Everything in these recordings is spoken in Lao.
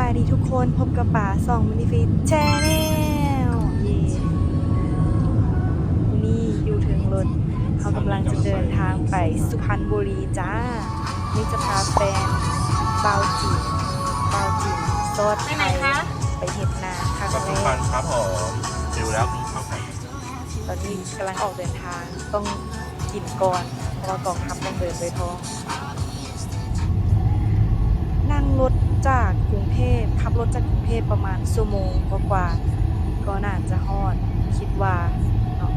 ສະບາຍດີທຸກຄົນ, ພົບກັບປາຊ່ອງ Mini Fit Channel ເຢ້. ມື້ນີ້ຢູ່ເທິງລົດ, ເຮົາກຳລັງຈະເດີນທາງໄປສຸພັນບູລີຈ້າ. ນີ້ຈະພາແຟນບ່າວຈີນ, ບ່າວຈີນຊອດໄທ ໄປເຮັດນາຄັ້ງແລກ. ຕອນນີ້ກຳລັງອອກເດີນທາງ, ຕ້ອງກິນກ່ອນ ເພາະວ່າກອງທັບຕ້ອງເດີນດ້ວຍທ້ອງ. ນັ່ງລົດຈາກກຸງເທບ, ຂັບລົດຈາກກຸງເທບປະມານຊົ່ວໂມງກວ່າໆ ກໍໜ້າຈະຮອດ, ຄິດວ່າເນາະ.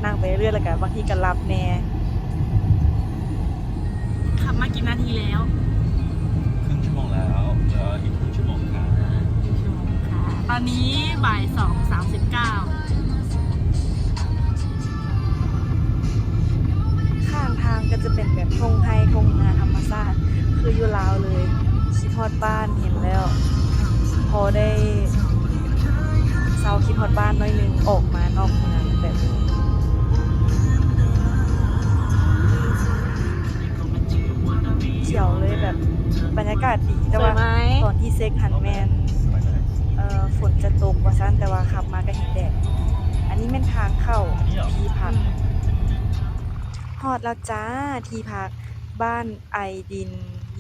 ນັ່ງໄປເລື້ອຍໆ ແລ້ວກະບາງທີກະຫຼັບແດ່. ຂັບມາກີ່ນາທີແລ້ວ? ຄຶ່ງຊົ່ວໂມງແລ້ວ, ເຫຼືອອີກຄຶ່ງຊົ່ວໂມງຄ່ະ. ຄຶ່ງຊົ່ວໂມງຄ່ະ. ຕອນນີ້ບ່າຍສອງສາມສິບເກົ້າ. ຂ້າງທາງກໍຈະເປັນແບບທົ່ງໄຮ່ທົ່ງນາທຳມະຊາດ ຄືຢູ່ລາວເລີຍ. ຄິດຮອດບ້ານເຫັນແລ້ວ, ພໍໄດ້ເຊົາຄິດຮອດບ້ານໜ້ອຍໜຶ່ງ, ອອກມານອກເມືອງແບບນີ້. ຂຽວເລີຍ, ແບບບັນຍາກາດດີ, ແຕ່ວ່າຕອນທີ່ເຊັກຫັ້ນແມ່ນ ເອີ ຝົນຈະຕົກວ່າຊັ້ນ, ແຕ່ວ່າຂັບມາກໍເຫັນແດດ. ອັນນີ້ແມ່ນທາງເຂົ້າທີ່ພັກ. ຮອດແລ້ວຈ້າ, ທີ່ພັກບ້ານໄອດິນ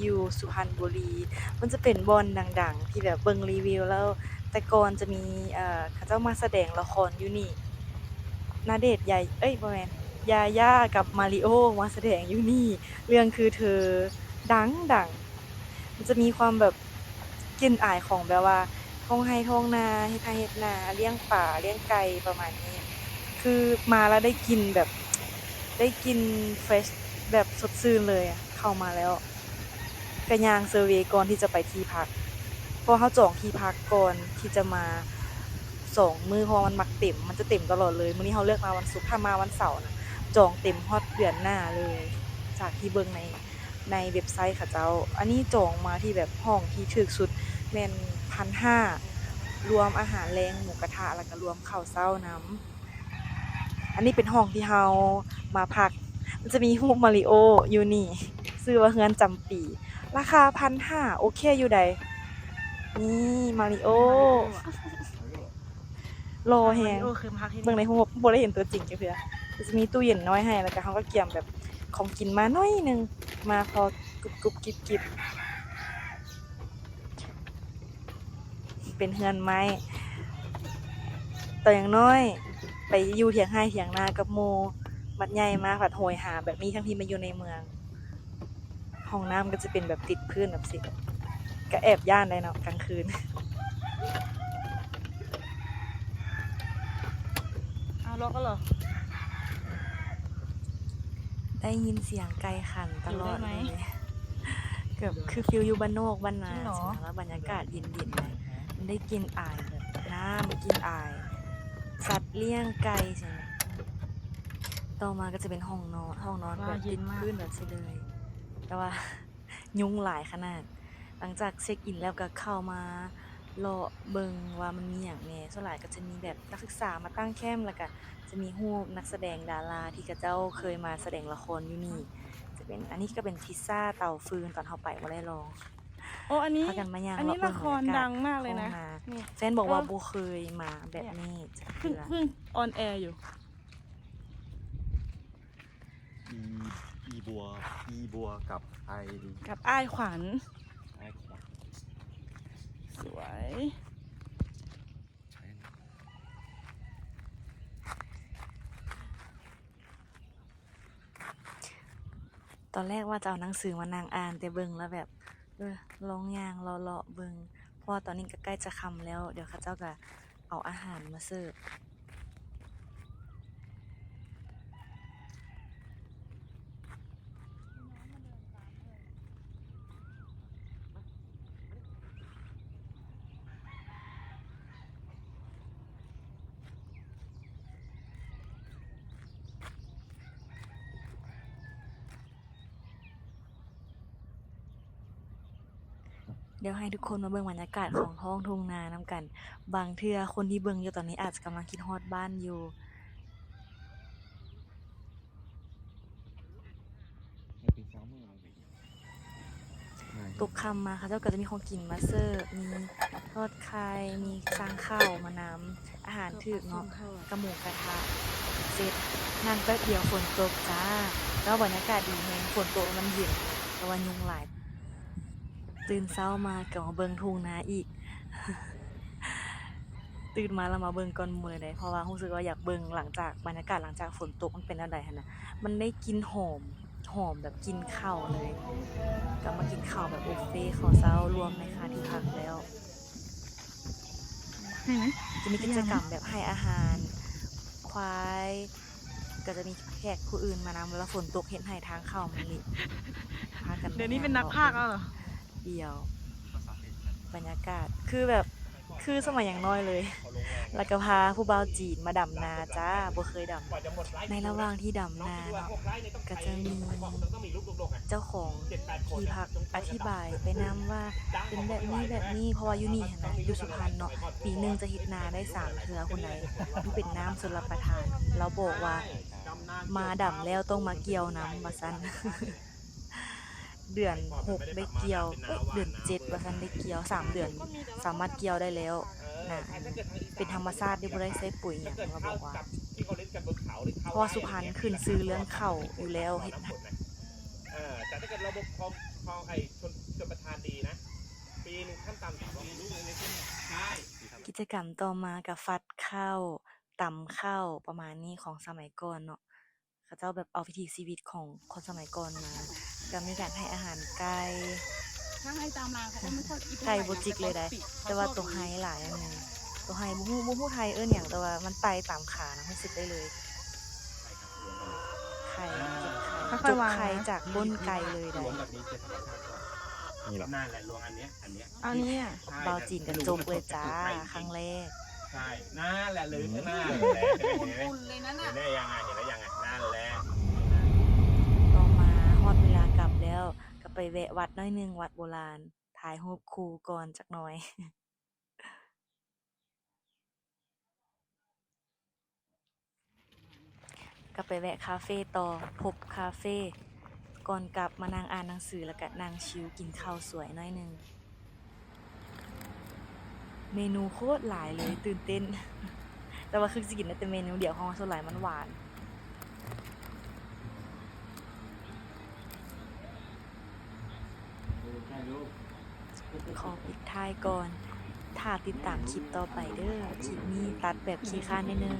ຢູ່ສຸພັນບູລີ. ມັນຈະເປັນບ່ອນດັງໆ ທີ່ແບບເບິ່ງຣີວິວແລ້ວ, ແຕ່ກ່ອນຈະມີ ເອີ ເຂົາເຈົ້າມາສະແດງລະຄອນຢູ່ນີ້. ນາເດດ ຢາ ເອີຍ ບໍ່ແມ່ນ, ຢາຢາກັບມາລິໂອມາສະແດງຢູ່ນີ້. ເລື່ອງຄືເທີ ດັງໆ. ມັນຈະມີຄວາມແບບກິ່ນອາຍຂອງແບບວ່າທ້ອງໄຮ່ທ້ອງນາ, ເຮັດໄຮ່ເຮັດນາ, ລ້ຽງປາ, ລ້ຽງໄກ່ ປະມານນີ້. ຄືມາແລ້ວໄດ້ກິ່ນແບບ ໄດ້ກິ່ນເຟຣຊ ແບບສົດຊື່ນເລີຍ. ເຂົ້າມາແລ້ວກະຍ່າງເຊີເວກ່ອນທີ່ຈະໄປທີ່ພັກ, ເພາະເຮົາຈອງທີ່ພັກກ່ອນທີ່ຈະມາສອງມື້, ເພາະວ່າມັນມັກເຕັມ, ມັນຈະເຕັມຕະຫຼອດເລີຍ. ມື້ນີ້ເຮົາເລືອກມາວັນສຸກ, ຖ້າມາວັນເສົານະ ຈອງເຕັມຮອດເດືອນໜ້າເລີຍ ຈາກທີ່ເບິ່ງໃນ ໃນເວັບໄຊເຂົາເຈົ້າ. ອັນນີ້ຈອງມາທີ່ແບບຫ້ອງທີ່ຖືກສຸດແມ່ນພັນຫ້າ ລວມອາຫານແລງ ໝູກະທະ ແລ້ວກະລວມເຂົ້າເຊົ້ານຳ. ອັນນີ້ເປັນຫ້ອງທີ່ເຮົາມາພັກ, ມັນຈະມີຮູບມາລິໂອຢູ່ນີ້, ຊື່ວ່າເຮືອນຈຳປີ, ລາຄາພັນຫ້າ ໂອເຄຢູ່ໃດ໋. ນີ້ມາລິໂອ ຫຼໍ່ແຮງ. ເບິ່ງໃນຮູບ ບໍ່ໄດ້ເຫັນຕົວຈິງຈັກເທື່ອ. ກໍຈະມີຕູ້ເຢັນນ້ອຍໃຫ້, ແລ້ວກໍເຮົາກໍກຽມແບບຂອງກິນມາໜ້ອຍໜຶ່ງ, ມາພໍກຸບໆກິບໆ. ເປັນເຮືອນໄມ້. ຕອນຍັງນ້ອຍໄປຢູ່ຖຽງໄຮ່ຖຽງນາກັບໝູ່, ບັດໃຫຍ່ມາພັດໂຫຍຫາແບບນີ້ ທັງທີ່ມາຢູ່ໃນເມືອງ. ຫ້ອງນ້ຳກໍຈະເປັນແບບຕິດພື້ນແບບຊີ້, ກໍແອບຢ້ານໄດ໋ເນາະກາງຄືນ. ອ້າວ ລັອກແລ້ວເຫຼືອ? ໄດ້ຍິນສຽງໄກ່ຂັນຕະຫຼອດເລີຍ. ແບບຄືຟີລຢູ່ບ້ານນອກບ້ານນາ ແລ້ວບັນຍາກາດເຢັນໆ ໄດ້ກິ່ນອາຍແບບນ້ຳ, ກິ່ນອາຍສັດລ້ຽງໄກ່. ຕໍ່ມາກໍຈະເປັນຫ້ອງນອນ, ຫ້ອງນອນແບບຕິດພື້ນແບບຊີ້ເລີຍ, ແຕ່ວ່າ ຍຸງຫຼາຍຂະໜາດ. ຫຼັງຈາກເຊັກອິນແລ້ວກໍເຂົ້າມາເລາະເບິ່ງວ່າມັນມີຫຍັງແດ່. ສ່ວນຫຼາຍກໍຈະມີແບບນັກສຶກສາມາຕັ້ງແຄ້ມ, ແລ້ວກໍຈະມີຮູບນັກສະແດງດາລາທີ່ເຂົາເຈົ້າເຄີຍມາສະແດງລະຄອນຢູ່ນີ້. ຈະເປັນ ອັນນີ້ກໍເປັນພິຊຊາເຕົາຟືນ, ຕອນເຮົາໄປບໍ່ໄດ້ລອງ. ໂອ້ ອັນນີ້ ພາກັນມາຍ່າງເລາະເບິ່ງບັນຍາກາດທ້ອງນາ. ແຟນບອກວ່າບໍ່ເຄີຍມາແບບນີ້ຈັກເທື່ອ. ເພິ່ງ ເພິ່ງອອນແອຢູ່. ອີ ອີບົວ ອີບົວກັບອ້າຍ ກັບອ້າຍຂວັນ. ອ້າຍຂວັນ ສວຍ. ຕອນແລກວ່າຈະເອົາໜັງສືມານັ່ງອ່ານ, ແຕ່ເບິ່ງແລ້ວແບບ ເອີ ລອງຍ່າງເລາະໆເບິ່ງ, ເພາະວ່າຕອນນີ້ກໍໃກ້ຈະຄ່ຳແລ້ວ, ດຽວເຂົາເຈົ້າກໍເອົາອາຫານມາເສີບ. ດຽວໃຫ້ທຸກຄົນມາເບິ່ງບັນຍາກາດຂອງທ້ອງທົ່ງນານຳກັນ. ບາງເທື່ອຄົນທີ່ເບິ່ງຢູ່ຕອນນີ້ອາດຈະກຳລັງຄິດຮອດບ້ານຢູ່. ຕົກຄ່ຳມາ ເຂົາເຈົ້າກໍຈະມີຂອງກິນມາເສີບ ມີທອດໄຂ່ ມີສັ່ງເຂົ້າມານຳ ອາຫານຖືກເນາະ ກະໝູກະທະ ເສັດ ນັ່ງແປັບດຽວຝົນຕົກຈ້າ ແຕ່ວ່າບັນຍາກາດດີແຮງ ຝົນຕົກແລ້ວມັນເຢັນ ແຕ່ວ່າຍຸງຫຼາຍ. ຕື່ນເຊົ້າມາກໍມາເບິ່ງທົ່ງນາອີກ ຕື່ນມາແລ້ວມາເບິ່ງກ່ອນໝູ່ເລີຍເດ້ ເພາະວ່າຮູ້ສຶກວ່າຢາກເບິ່ງຫຼັງຈາກ ບັນຍາກາດຫຼັງຈາກຝົນຕົກມັນເປັນແນວໃດຫັ້ນນະ ມັນໄດ້ກິ່ນຫອມ ຫອມແບບກິ່ນເຂົ້າເລີຍ ກໍມາກິນເຂົ້າແບບບຸບເຟເຂົ້າເຊົ້າລວມໃນຄາທີ່ພັກແລ້ວ ຈະມີກິດຈະກຳແບບໃຫ້ອາຫານຄວາຍ ກໍຈະມີແຂກຜູ້ອື່ນມານຳ ເວລາຝົນຕົກເຮັດໃຫ້ທາງເຂົ້າມັນເລະ ພາກັນ ດຽວນີ້ເປັນນັກພາກແລ້ວເນາະ ດຽວ ບັນຍາກາດຄືແບບ ຄືສະໄໝຍັງນ້ອຍເລີຍ ແລ້ວກໍພາຜູ້ບ່າວຈີນມາດຳນາຈ້າ ບໍ່ເຄີຍດຳ ໃນລະຫວ່າງທີ່ດຳນາເນາະ ກໍຈະມີເຈົ້າຂອງທີ່ພັກອະທິບາຍໄປນຳວ່າ ເປັນແບບນີ້ແບບນີ້ ເພາະວ່າຢູ່ນີ້ຫັ້ນນະ ຢູ່ສຸພັນເນາະ ປີໜຶ່ງຈະເຮັດນາໄດ້ສາມເທື່ອພຸ້ນໃດ໋ ມັນເປັນນ້ຳຊົນລະປະທານ ລາວບອກວ່າ ມາດຳແລ້ວຕ້ອງມາກ່ຽວນຳ ວ່າຊັ້ນ. ເດືອນຫົກໄດ້ກ່ຽວ ເອີຍ ເດືອນເຈັດວ່າຊັ້ນ ໄດ້ກ່ຽວ ສາມເດືອນ ສາມາດກ່ຽວໄດ້ແລ້ວນະ ເປັນທຳມະຊາດເດ້ ບໍ່ໄດ້ໃສ່ປຸ໋ຍຫຍັງ ລາວບອກວ່າ ເພາະວ່າສຸພັນຂຶ້ນຊື່ເລື່ອງເຂົ້າຢູ່ແລ້ວ ເຮັດ ກິດຈະກຳຕໍ່ມາກໍຟັດເຂົ້າ ຕຳເຂົ້າ ປະມານນີ້ ຂອງສະໄໝກ່ອນເນາະ. ເຂົາເຈົ້າແບບເອົາວິຖີຊີວິດຂອງຄົນສະໄໝກ່ອນມາ ກໍມີການໃຫ້ອາຫານໄກ່ ຖ້າໃຫ້ຕາມລາວເຂົາກໍບໍ່ຄ່ອຍ ໄກ່ບໍ່ຈິກເລີຍໃດ໋ ແຕ່ວ່າໂຕໄຮຫຼາຍອັນນີ້ ໂຕໄຮບໍ່ຮູ້ ບໍ່ຮູ້ໄທເອີ້ນຫຍັງ ແຕ່ວ່າມັນໄຕ່ຕາມຂານະ ຮູ້ສຶກໄດ້ເລີຍ ໄຂ່ ເກັບໄຂ່ ຈົກໄຂ່ຈາກກົ້ນໄກ່ເລີຍໃດ໋. ນີ້ລະ ນັ້ນແຫຼະ ລວງອັນເນີ້ຍ ອັນເນີ້ຍ ອັນເນີ້ຍ ບ່າວຈີນກໍຈົກເລີຍຈ້າ ຄັ້ງແລກ. ໃຊ່ ນັ້ນແຫຼະ ເລີຍ ນັ້ນແຫຼະ ເຫັນໄໝ ເຫັນໄໝ ເຫັນໄໝ ເຫັນໄໝ ຍັງໄງ ເຫັນໄໝ ຍັງໄງ ນັ້ນແຫຼະ. ຕໍ່ມາຮອດເວລາກັບແລ້ວ ກໍໄປແວະວັດໜ້ອຍໜຶ່ງ ວັດໂບລານ ຖ່າຍຮູບຄູ່ກ່ອນຈັກໜ່ອຍ. ກໍໄປແວະຄາເຟຕໍ່ ພົບຄາເຟ ກ່ອນກັບມານັ່ງອ່ານໜັງສື ແລ້ວກະນັ່ງຊິວກິນເຂົ້າສວຍໜ້ອຍໜຶ່ງ. ເມນູໂຄດຫຼາຍເລີຍ ຕື່ນເຕັ້ນ ແຕ່ວ່າຄືຊິກິນໄດ້ແຕ່ເມນູດຽວ ເພາະວ່າສ່ວນຫຼາຍມັນຫວານ. ຂໍປິດທ້າຍກ່ອນ ຖ້າຕິດຕາມຄລິບຕໍ່ໄປເດີ້. ຄລິບນີ້ຕັດແບບຂີ້ຄ້ານໜ້ອຍໜຶ່ງ.